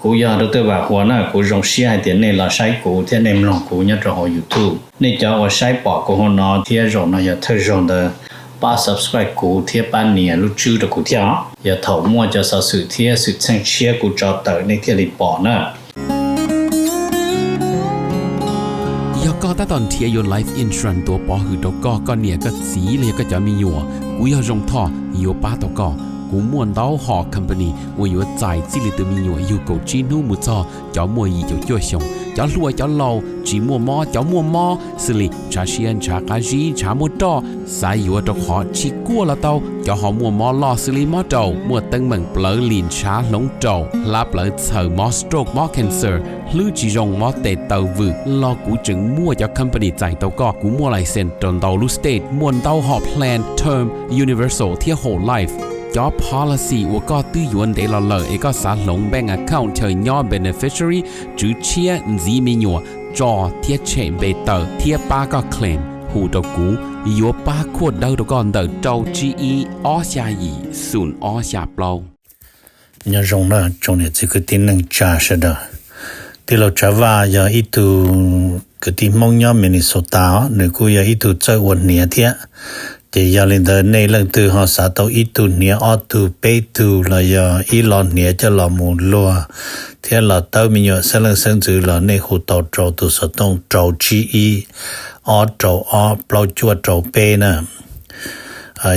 Kuv yog Dr. Vam Huas na, kuv zoo siab hais tias nej los saib kuv thiab nej mloog kuv nyob rau hauv YouTube. Nej cov uas saib pom kuv hauv no thiab zaum no yog thawj zaug ntawd, pab subscribe kuv thiab pab nias lub tswb rau kuv thiab os. Yog thaum muaj cov xov xwm thiab xwm txheej tshiab kuv tso tawm nej thiaj li pom na. Yog koj tab tom nrhiav yuav life insurance tuav pov hwm rau koj, koj niam koj txiv los yog koj cov me nyuam, kuv yog Zoo Thoj yuav pab tau koj. Kuv muaj ntau hom company uas yuav txais txij li tus me nyuam yug kaum tsib hnub mus txog cov muaj yim caum cuaj xyoos, cov hluas cov laus, tsis muaj mob cov muaj mob, xws li ntshav siab ntshav qab zib ntshav muaj roj, xav yuav rau qhov tsis kuaj los tau, cov ho muaj mob loj xws li mob raum, muaj teeb meem plawv lim ntshav hloov raum, hlab plawv txhaws, mob stroke mob cancer, hlwb tsis zoo mob tes taw vwm los kuv tseem muaj cov company txais tau koj. Kuv muaj license rau ntau lub state, muaj ntau hom plan term, universal thiab whole life. Cov policy uas koj twb yuav ntev los lawm es koj xav hloov bank account chaw nyob beneficiary, tswv tshiab, ntxiv me nyuam, tso thiab tshem npe tawm thiab pab koj claim, hu rau kuv, yuav pab khuaj dawb rau koj ntawm rau tsib ib ob xya yim xoom ob xya plaub. Nyob zoo na tsoom niam txiv kwv tij neej tsa sawv daws. Tij laug Tsav Vaj yog ib tug kwv tij Hmoob nyob Minnesota os, nws kuj yog ib tug txawj ua hniav thiab. Ces yog li ntawd nej leej twg ho xav tau ib tug hniav ob tug peb tug los yog ib lo hniav coj los mus luag thiab los tawb me nyuam xeeb leej xeeb ntxwv los nej hu tau rau tus xov tooj rau tsib ib ob rau ob plaub cuaj rau peb na.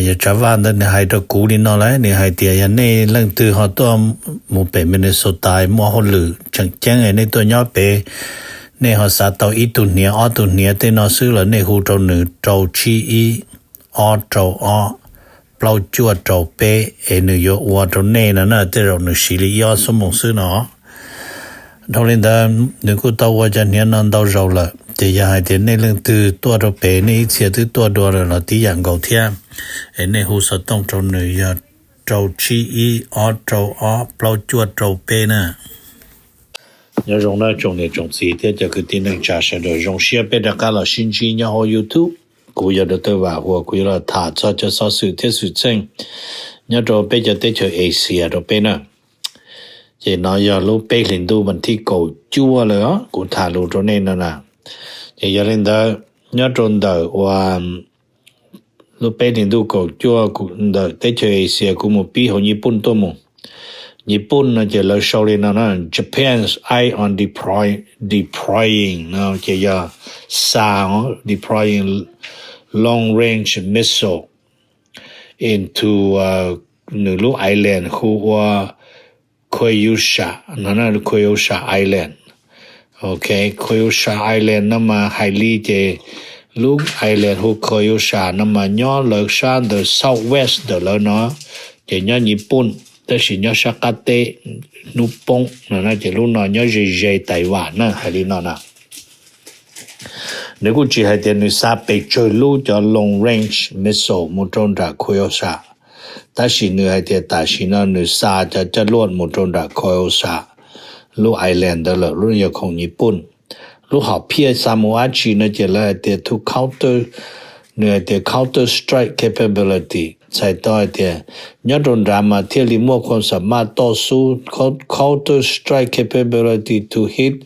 Yog Tsav Vaj ntawd nws hais rau kuv li no lawm, nws hais tias yog nej leej twg ho tuaj mus pem Minnesota muaj hauj lwm tseem ceeb nej tuaj nyob pem, nej ho xav tau ib tug hniav ob tug hniav tej no xwb los nej hu rau nws rau tsib ib ob rau ob plaub cuaj rau peb es nws yuav ua rau nej no na, tej zaum nws siv li ib ob xuab moos xwb no. Dhau li ntawd nws kuj tau ua cov hniav no ntau zaus lawm, ces yog hais tias nej leej twg tuaj rau pem nej ib txhia twb tuaj dua lawm los tib yam nkaus thiab, es nej hu xov tooj rau nws yog rau tsib ib ob rau ob plaub cuaj rau peb na. Nyob zoo na tsoom niam tsoom txiv thiab cov kwv tij neej tsa sawv daws, zoo siab peb rov qab los sib ntsib nyob hauv YouTube. Kuv yog Dr. Vam Huas, kuv yuav los tham txog cov xov xwm thiab xwm txheej nyob rau peb cov teb chaws Asia rau peb na. Ces no yog lub peb hlis ntuj vas thib kaum cuaj lawm os, kuv tham lus rau nej no na. Ces yog li ntawd, nyob rau ntawm uas lub peb hlis ntuj kaum cuaj ntawm teb chaws Asia kuv mus pib hauv Nyij Pooj tuaj mus. Nyij Pooj no ces lawv sau li no na, Japan's eye on deploy, deploying no ces yog xa, deploying long range missile into nws lub island hu ua Kyushu no, Kyushu Island. Ok, Kyushu Island no mas hais li ces lub island hu Kyushu no mas nyob lawv sab ntawm south west ntawm lawv no, ces nyob Nyij Pooj, tab sis nyob sab qab teb hnub poob no na, ces lub no nyob ze ze Taiwan na, hais li no na. Nws kuj tsis hais tias nws xa pes tsawg lub cov long range missile mus rau nram Kyushu, tab sis nws hais tias tam sim no nws xa cov coj luaj mus rau nram Kyushu, lub island ntawd lawm, lub yog khoom Nyij Pooj. Lub hom phiaj xa mus dab tsi no ces lawv hais tias to counter, nws hais tias counter strike capability, txhais tau hais tias nyob rau nrad mas thiaj li muaj khom xam maj toj xub, counter strike capability to hit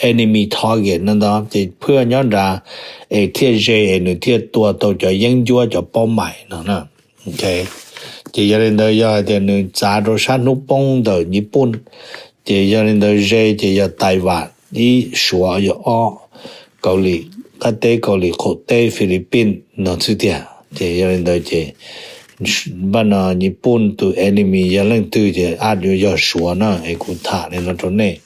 enemy target no ntag, ces phwj nyob nrad es thiaj ze es nws thiaj tua tau cov yeeb ncuab cov paub mais no. Ces yog li ntawd yog hais tias nws txav rau sab hnub poob ntawm Nyij Pooj, ces yog li ntawd ze ces yog Taiwan ib, Suav yog ob, Kaus Lim qab teb, Kaus Lim qaum teb, Philippines no xwb tiag. Ces yog li ntawd ces npaj no Nyij Pooj tus enemy yog leej twg ces ab yuav yog Suav na, es kuv tham li no rau nej.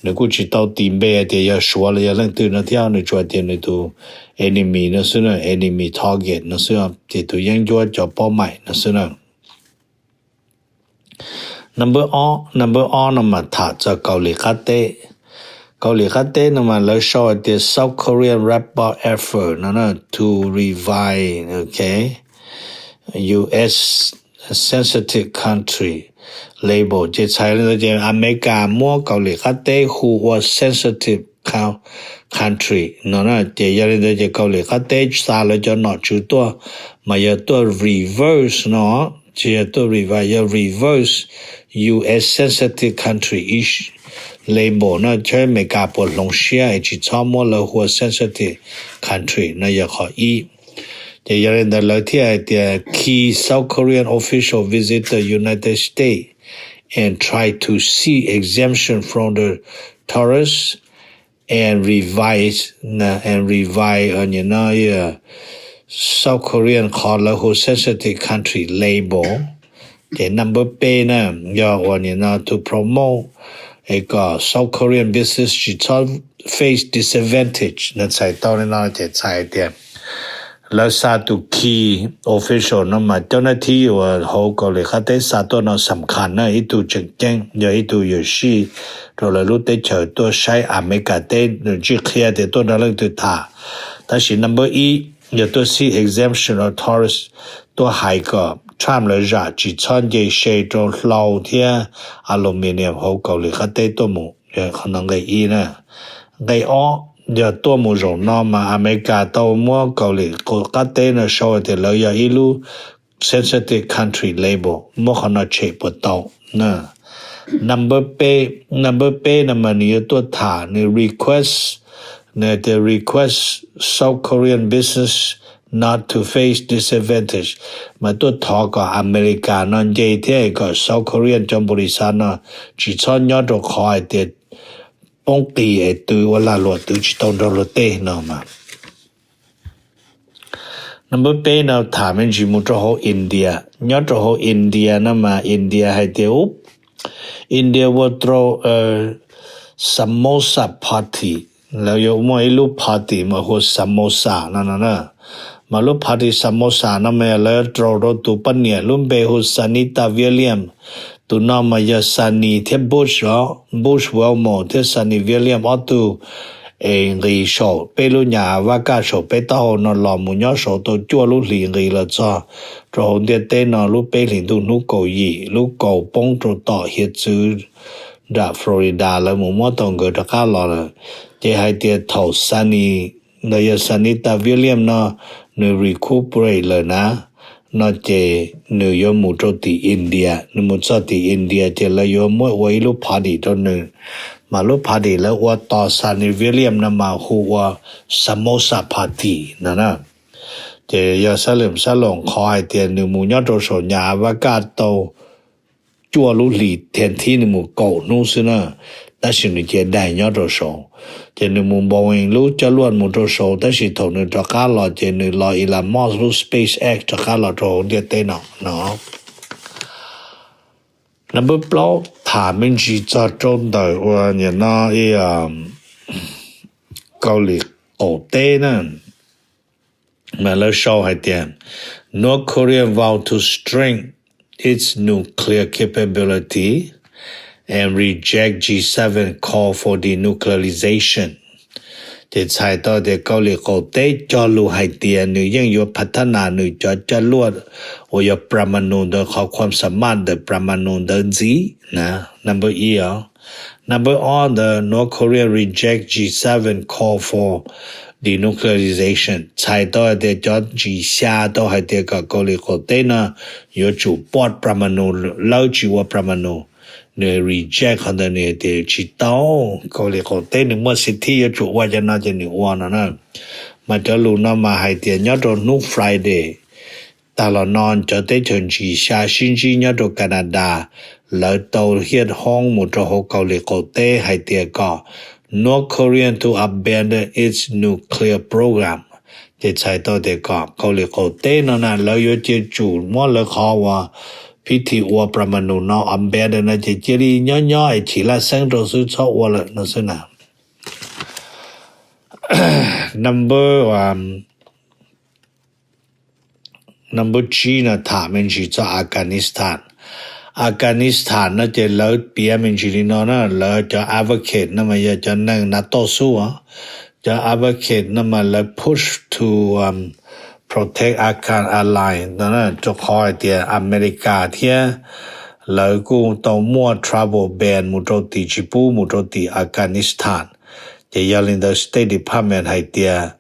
Nws kuj tsis tau tis npe tias yog Suav los yog leej twg no thiab, nws tsuas tias nws tus enemy no xwb na, enemy target no xwb, ces tus yeeb ncuab cov paub mais no xwb na. Number ob, number ob no mas tham txog Kaus Lim qab teb. Kaus Lim qab teb no mas lawv sau hais tias South Korean ramp up effort no na to revive, ok, U S sensitive country label, ces txhais li ntawd ces Amelikas muab Kaus Lim qab teb hu ua sensitive country no na, ces yog li ntawd ces Kaus Lim qab teb xa lawv cov nom tswv tuaj mas yog tuaj reverse no, tsis yog tuaj revive, yog reverse U S sensitive country is label no, teb Amelikas puas hloov siab es tsis txhob muab lawv hu ua sensitive country no yog qhov ib. Ces yog li ntawd lawv thiaj hais tias key South Korean official visit the United States and try to seek exemption from the tariffs and revise and revise no South Korean qhov lawv hu sensitive country label. Ces number peb na yog uas nim no to promote es kom South Korean business tsis txhob face disadvantage no, txhais tau li no ces txhais tias lawv xa tus key official no mas cov nab thib uas hauv Kaus Lim qab teb xa tuaj no xam khas na, ib tug tseem ceeb, yog ib tug yuam sij rau lawv lub teb chaws tuaj saib Amelikas teb, nws tsis qhia tias tuaj nrog leej twg tham. Tab sis number ib yog tuaj seek exemption of tariffs, tuaj hais kom Trump lawv zam tsis txhob nce se rau hlau thiab aluminium hauv Kaus Lim qab teb tuaj mus. Qhov no nqe ib na. Nqe ob, yog tuaj mus zaum no mas Amelikas tau muab Kaus Lim qab teb no sau tias lawv yog ib lub sensitive country label, muab qhov no tshem puas tau? Number peb, number peb no mas nws yuav tuaj tham, nws request, nws tias request South Korean business not to face disadvantage, mas tuaj thov kom Amelikas no nce thiab kom South Korean cov npaum li xav no tsis txhob nyob rau qhov hais tias poob qis es twv ua lag luam twv tsis tau nrog luag tej no mas. Number peb no tham me ntsis mus rau hauv India. Nyob rau hauv India no mas India hais tias ub, India ua rau samosa party, lawv yuav muaj ib lub party mas hu samosa no no na. Mas lub party samosa no mas lawv rau rau tus poj niam lub npe hu Sanita William. Tus no mas yog Sani thiab Bush os, Bush Wilmore thiab Sani William ob tug es nqis saum peb lub nyam vaj kaj saum peb taub hau no los mus nyob saud tau cuaj lub hlis nqis los txog rau hauv ntiaj teb no lub peb hlis ntuj hnub kaum yim, lub kaus poob rau tom hiav txwv nram Florida, lawv mus muab tau nkawd rov qab los lawm. Ces hais tias thaum Sani, los yog Sanita William no nws recuperate lawm na, no ces nws yuav mus rau tim India, nws mus txog tim India ces lawv yuav muab ua ib lub party rau nws, mas lub party lawv ua tos Sani William no mas hu ua samosa party no na. Ces yog xab lwm xab loos qhov hais tias nws mus nyob rau saum nyam vaj kaj tau cuaj lub hlis thiab thib, nws mus kaum hnub xwb na, tab sis nws cia daig nyob rau saud. Ces nws mus Boeing lub coj luaj mus rau saud, tab sis thaum nws rov qab los ces nws los Elon Musk lub SpaceX rov qab los rau hauv ntiaj teb no no. Number plaub tham me ntsis txog rau ntawm uas nim no Kaus Lim Qaum Teb na. Mas lawv sau hais tias North Korea vow to strengthen its nuclear capability and reject G seven call for denuclearization. Ces txhais tau tias Kaus Lim Qaum Teb cog lus hais tias nws yeej yuav phav thab nas nws cov coj luaj uas yog pramanu ntawd, qhov khuam xa maj ntawm pramanu ntawd ntxiv na. Number ib os. Number ob ntawd, North Korea reject G seven call for denuclearization. Txhais tau hais tias cov G xya tau hais tias kom Kaus Lim Qaum Teb no yuav tsum poj pramanu, lawv tsis ua pramanu. Nws reject qhov ntawd, nws tias tsis tau, Kaus Lim Qaum Teb nws muaj xib thib yuav tsum ua cov no ces nws ua no na. Mas cov lus no mas hais tias nyob rau hnub Friday tag los no cov teb chaws G xya sib ntsib nyob rau Canada, lawv tau hiaj hoob mus rau hauv Kaus Lim Qaum Teb hais tias kom North Korea to abandon its nuclear program. Ces txhais tau tias kom Kaus Lim Qaum Teb no na lawv yuav cia tsum muab lawv qhov uas phib thi ua pramanu no abandon no ces cia li nyob nyob es chim laj xeeb rau xwb txhob ua lawm no xwb na. Number Number tsib no tham me ntsis txog Afghanistan. Afghanistan no ces lawv piav me ntsis li no na, lawv cov advocate no mas yog cov neeg nav toj xub os. Cov advocate no mas lawv push to protect Afghan ally no, rau qhov hais tias America thiab lawv kuj tau muaj travel ban mus rau tim, tsis pub mus rau tim Afghanistan. Ces yog li ntawd State Department hais tias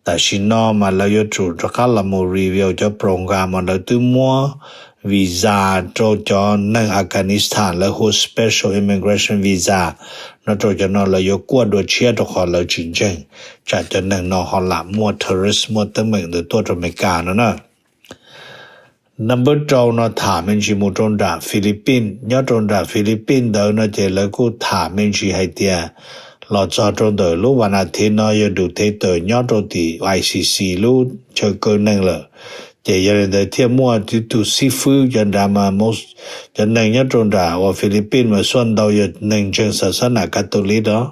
tam sim no mas lawv yuav tsum rov qab los mus review cov program mas lawv twb muab visa rau cov neeg Afghanistan, lawv hu special immigration visa no rau cov no, lawv yuav kuaj dua tshiab rau qhov lawv tsis ntseeg tsam cov neeg no ho lam muaj terrorist, muaj teeb meem ntawd tuaj rau Amelikas no na. Number rau no tham me ntsis mus rau nram Philippines. Nyob rau nram Philippines ntawd no ces lawv kuj tham me ntsis hais tias los txog rau ntawm lub vas nas thiv no yog Duterte nyob rau tim I C C lub chaw kaw neeg lawm. Ces yog li ntawd thiaj muaj ib tug xib fwb cov nrad mas, cov neeg nyob rau nram uas Philippines mas xuaj ntau yog neeg ntseeg xas xab nam Catholic os.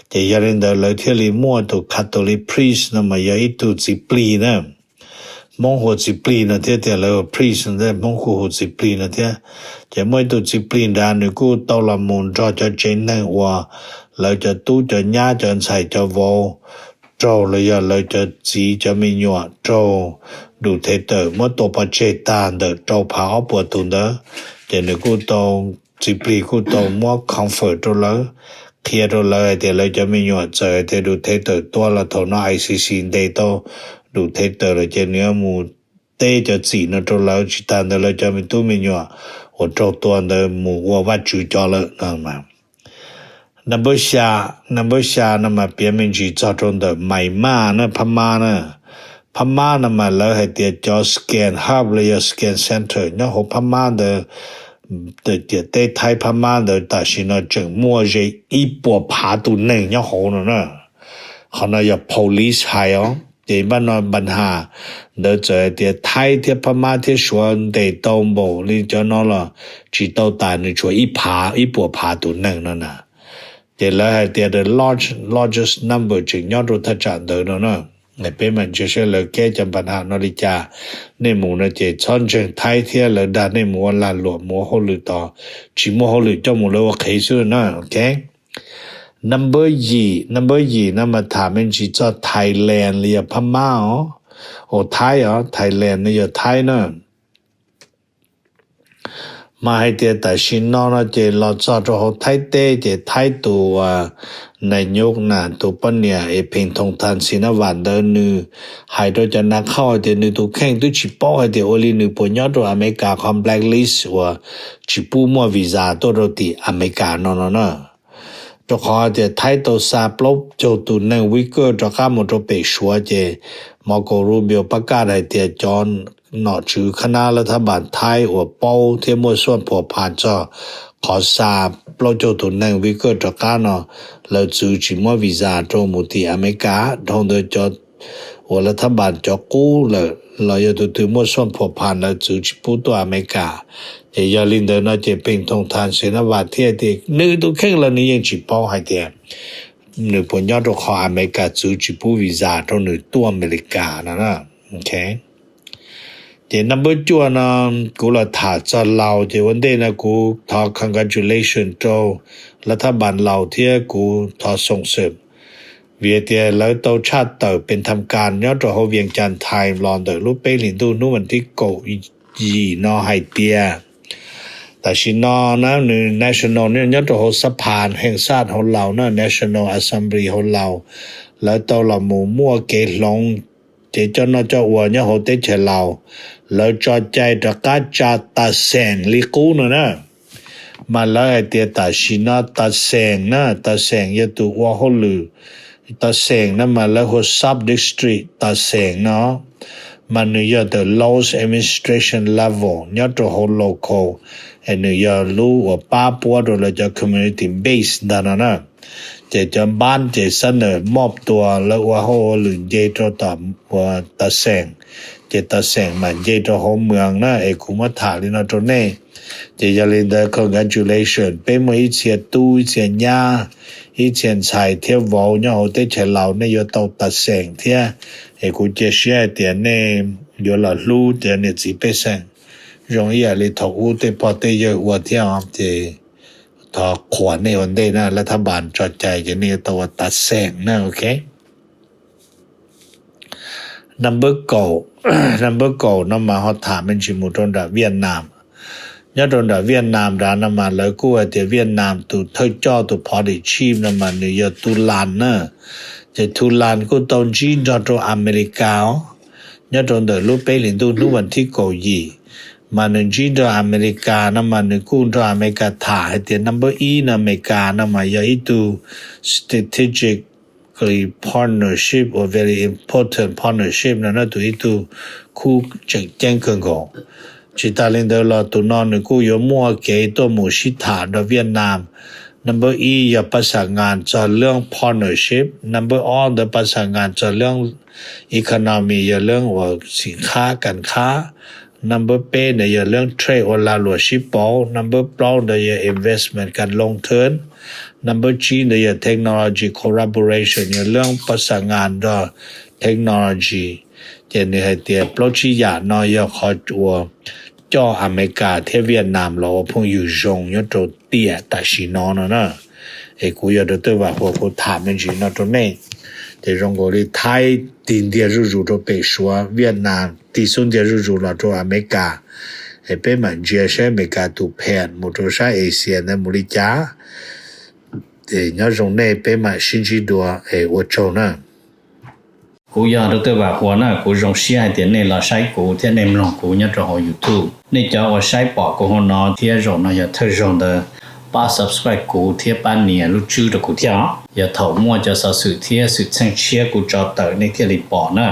Ces yog li ntawd lawv thiaj li muaj tus Catholic priest no mas yog ib tug txiv plig na. Hmoob hu txiv plig no thiab tias lawv priest, Hmoob kuj hu txiv plig no thiab. Ces muaj ib tug txiv plig nrad nws kuj tau los mus nrog cov tsev neeg uas lawv cov tub cov nyab cov ntxhais cov vauv raug los yog lawv cov txiv cov me nyuam raug Duterte muab tua pov tseg tag ntawm rau phav ob puas tus ntawd. Ces nws kuj tau, txiv plig kuj tau muab comfort rau lawv, qhia rau lawv hais tias lawv cov me nyuam txawm hais tias Duterte tua los thaum no I C C ntes tau Duterte lawm ces nws yuav mus teb cov txim no rau lawv, tsis tas ntawd lawv cov me tub me nyuam uas raug tua ntawd mus ua Vajtswv cov lawm no. Number xya, number xya no mas piav me ntsis txog rau ntawm Myanmar na, Phab Mab na. Phab Mab no mas lawv hais tias cov scan hub los yog scan center nyob hauv Phab Mab ntawd, tiam teb Thaib Phab Mab ntawd tam sim no tseem muaj ze ib puas phav tus neeg nyob hauv no na. Qhov no yog police hais os. Ces npaj no npa has ntawd txawm hais tias Thaib thiab Phab Mab thiab Suav ntes tau npaum li cov no los tsis tau tas, nws tshuav ib phav, ib puas phav tus neeg no na. Ces lawv hais tias the large, largest number tseem nyob rau thaj tsam ntawd no na. Peb mam ntsia saib lawv keb cov npa has no li cas. Nej mus no ces txhob ntseeg Thaib thiab lawv dag nej mus ua lag luam mus ua hauj lwm tod, tsis muaj hauj lwm coj mus lawv ua qhev xwb na, ok. Number yim, number yim no mas tham me ntsis txog Thailand li yog Phab Mab os, os Thaib os, Thailand no yog Thaib na. Mas hais tias tam sim no no ces los txog rau hauv Thaib teb ces Thaib tus nai nyuj na, tus poj niam es Phim Thong Than Sinavat ntawd nws hais rau cov nav khauj hais tias nws tus kheej twb tsis paub hais tias ua li nws puas nyob rau Amelikas qhov blacklist uas tsis pub muaj visa tuaj rau tim Amelikas no no na. Rau qhov tias Thaib tau xa plaub caug tus neeg Uyghur rov qab mus rau pem Suav ces Marco Rubio pab kaj hais tias cov nom tswv khab nab lawv thab npas Thaib uas paub thiab muaj xuaj phuam phas txog qhov xa plaub caug tus neeg Uyghur rov qab no, lawv txwv tsis muab visa rau mus tim Amelikas. Dhau ntawd cov uas lawv thab npas cov qub lawm los yog tus twg muaj xuaj phuam phas lawv txwv tsis pub tuaj Amelikas. Ces yog li ntawd no ces Phim Thong Than Sinavat thiaj tias nws tus kheej los nws yeej tsis paub hais tias nws puas nyob rau qhov Amelikas txwv tsis pub visa rau nws tuaj Amelikas no. Ces number cuaj no kuv los tham txog Laus ces ua ntej no kuv thov congratulation rau lawv thab npas Laus thiab kuv thov xoom xwm vim tias lawv tau tshaj tawm pes tham kas nyob rau hauv Vias Cas Times los ntawm lub peb hlis ntuj hnub vas thib kaum yim no hais tias tam sim no na nws national nyob rau hauv xab phas heej xaj hauv Laus na, National Assembly hauv Laus, lawv tau los mus muaj kev hloov, ces coj noj coj ua nyob hauv teb chaws Laus, lawv tso cai rov qab tsa Tas Xeem li qub no na. Mas lawv hais tias tam sim no Tas Xeem na, Tas Xeem yog tus ua hauj lwm, Tas Xeem no mas lawv hu sub district Tas Xeem no, mas nws yog the lowest administration level nyob rau hauv local, es nws yog lub uas pab puab rau lawv cov community base ntag no na. Ces cov npab ces xab nawm mob tua lawv ua hauj lwm nce rau tom uas Tas Xeem, ces Tas Xeem mas nce rau hauv moos na es kuv muab tham li no rau nej. Ces yog li ntawd congratulation, peb muaj ib txhia tub ib txhia nyab, ib txhia ntxhais thiab vauv nyob hauv teb chaws Laus nej yuav tau Tas Xeem thiab. Es kuv cia siab hais tias nej yuav los hlub cov niam txiv pej xeem zoo ib yam li thaum ub tej pog tej yawg ua thiab os. Ces thov qhuas nej ua ntej na, lawv thab npas tso cai ces nej yuav tau ua Tas Xeem na, ok. Number kaum, number kaum no mas ho tham me ntsis mus rau nram Viaj Nam. Nyob rau nram Viaj Nam nrad no mas lawv kuj hais tias Viaj Nam tus thawj coj tus party chief no mas nws yog Tu Lan na. Ces Tu Lan kuj tau ntsib nrog rau Amelikas os, nyob rau ntawm lub peb hlis ntuj hnub vas thib kaum yim. mas nws ntsib nrog Amelikas no mas nws kuj nrog Amelikas tham hais tias number ib no Amelikas no mas yog ib tug strategically partnership or very important partnership no na, tus ib tug khub tseem ceeb kawg nkaus. Tsis tas li ntawd los tus no nws kuj yuav muaj kev tuaj mus sib tham nrog Vietnam. Number ib yog pab xam ngas txog lub partnership, number ob ntawd pab xam ngas txog lub economy, yog lub uas xim qhab kas qhab, number peb ntawd yog lub trade ua lag luam sib pauv, number plaub ntawd yog investment kas loo thawb, number tsib ntawd yog technology collaboration, yog lub pab xam ngas nrog technology. Ces nws hais tias plaub tsib yam no yog qhov uas coj Amelikas thiab Vietnam los ua phooj ywg zoo nyob rau tiam tam sim no no na. Es kuv yog Doctor Vam Huas kuv tham me ntsis no rau nej. Ces zoo nkaus li Thaib tig ntiag zuj zus rau pem Suav, Vietnam tig xub ntiag zuj zus los rau Amelikas. Es peb mam ntsia saib Amelikas tus pham mus rau sab Asia ntawd mus li cas. Es nyob zoo nej, peb mam sib ntsib dua es ua tsaug na. Kuv yog Doctor Vam Huas na, kuv zoo siab hais tias nej los saib kuv thiab nej mloog kuv nyob rau hauv YouTube. Nej cov uas saib pom kuv hauv no thiab zaum no yog thawj zaug ntawd, pab subscribe kuv thiab pab nias lub tswb rau kuv thiab os. Yog thaum muaj cov xov xwm thiab xwm txheej tshiab kuv tso tawm nej thiaj li pom na.